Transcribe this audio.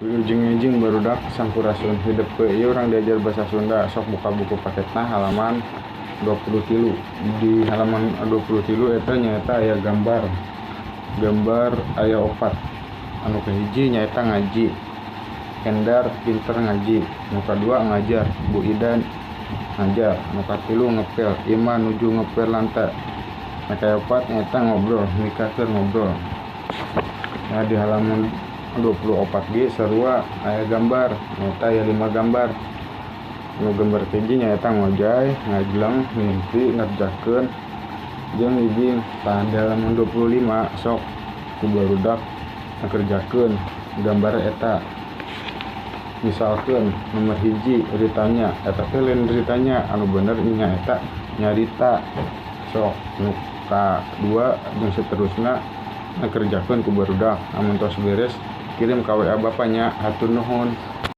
Wilujeng enjing, barudak. Sampurasun. Hidep ieu urang diajar basa Sunda. Sok buka buku paketna halaman 23. Di halaman 23 eta nyaeta aya gambar. Gambar aya opat. Anu kahiji nyaeta ngaji. Endar pinter ngaji. Nu kadua ngajar. Bu Ida ngajar. Nu katilu ngepel. Ima nuju ngepel lantai. Nu kaopat nyaeta ngobrol. Mika keur ngobrol. Nah, di halaman 24 ge sarua aya gambar, nyaeta aya 5 gambar. Nu gambar kahiji nyaeta ngojay, ngajleng, ngimpi, ngerjakeun, jeung ibing. Tah, di halaman 25 sok ku barudak ngakerjakeun gambar eta. Misalkeun nomor 1 ritanya, eta teh lain ritanya, anu bener nyaeta nyarita. Sok nu kadua jeung saterusna ngakerjakeun ku barudak. Amun tos beres, kirim ka WA Bapa nya. Hatur nuhun.